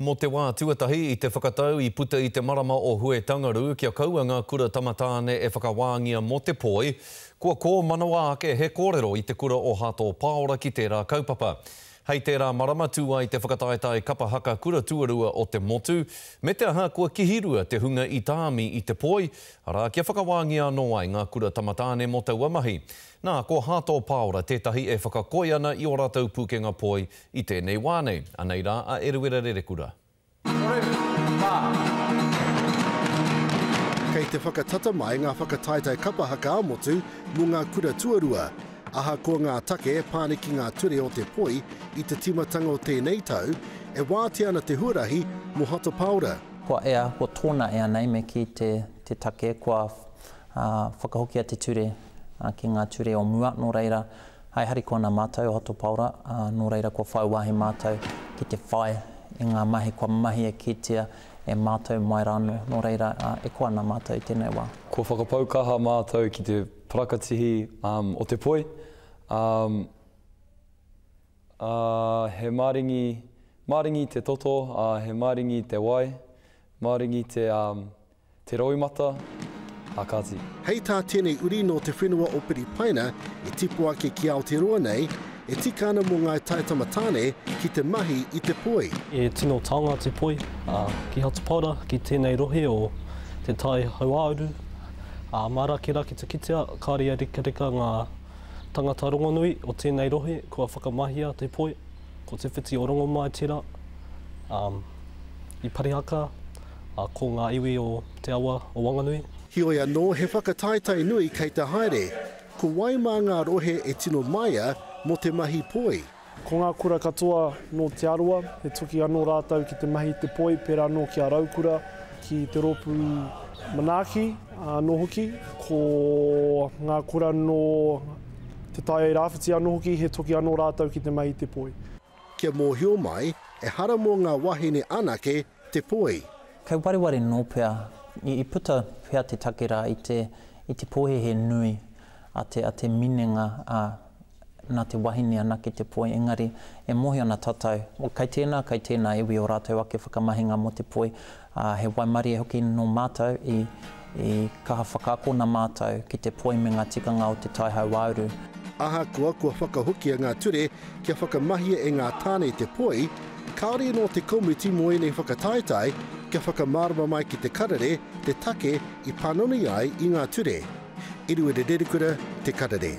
Mō te wā tuatahi i te whakatau i puta i te marama o Huetangaru kia kaua ngā kura tamatāne e whakawāngia mō te poi, kua kōmanawa ake he kōrero i te kura o Hato Pāora ki tērā kaupapa. Hei tērā marama tū ai te whakataetae kapa haka kura tuarua o te motu, me te aha kua kihirua te hunga i tāmi i te poi, arā kia whakawāngia anō ai ngā kura tamatāne mō taua mahi. Nā, ko Hato Pāora tētahi e whakakoi ana i ō rātou pūkenga poi I tēnei wā nei, anei rā a Eruera Rerekura. Kei te whakatata mai ngā whakataetae kapa haka ā-motu mō ngā kura tuarua. Ahakoa ngā take e pā ana ki ngā ture o te poi i te tīmatanga o tēnei tau, e wātea ana te huarahi mō Hato Paora. Kua ea, kua tōna ea nei me kī te te take kua whakahokia te ture ki ngā ture o mua, nō reira, Hai harikoa ana mātou o Hato Paora, ā, nō reira kua whai wāhi mātou ki te whai i ngā mahi kua mahia kētia e mātou mai rānō, nō reira, ā, e koa ana mātou i tēnei wā. Kua whakapau kaha mātou ki te parakatihi o te poi, ā, ā, he maringi, maringi te toto, ā, he maringi te wai, maringi te, ā, Te roimata a Kati. Hei tā tēnei uri nō te whenua o Piripaina i tipu ake ki Aotearoa nei, e tika ana mō Ngāi Tai tamatāne ki te mahi i te poi. E tino taonga te poi ki Hatupaora, ki tēnei rohe o Te Tai Hauāuru. Mārakerake te kitea, kāore i rikarika ngā tangata rongonui o tēnei rohe kua whakamahia te poi, ko Te Whiti o Rongomai tērā, i Parihaka, ā, ko ngā iwi o te awa o Wanganui. Heoi anō, he whakataetae nui kei te haere. Ko wai mā ngā rohe e tino māia mō te mahi poi? Ko ngā kura katoa nō Te Arawa, he toki anō rātou ki te mahi i te poi, pērā anō ki a Raukura, ki te rōpū manaaki anō hoki. Ko ngā kura nō Te Tai Rāwhiti anō hoki, he toki anō rātou ki te mahi i te poi. Kia mōhio mai, ehara mō ngā wahine anake te poi. Kei wareware nō pea, i puta pea te take rā i te, i te pōhēhē nui a te, a te minenga, ā, nā te wahine anake te poi, engari e mōhio ana tātou, kei tēnā, kei tēnā iwi ō rātou ake whakamahinga mō te poi, ā, he waimarie hoki nō mātou i, i kaha whakaakona mātou ki te poi me ngā tikanga o te Tai Hauāuru. Ahakoa kua whakahokia ngā ture kia whakamahia e ngā tāne te poi, kāore anō te komiti mō ēnei whakataetae kia whakamārama mai ki te karere te take i panoni ai i ngā ture. Eruera Rerekura, Te Karere.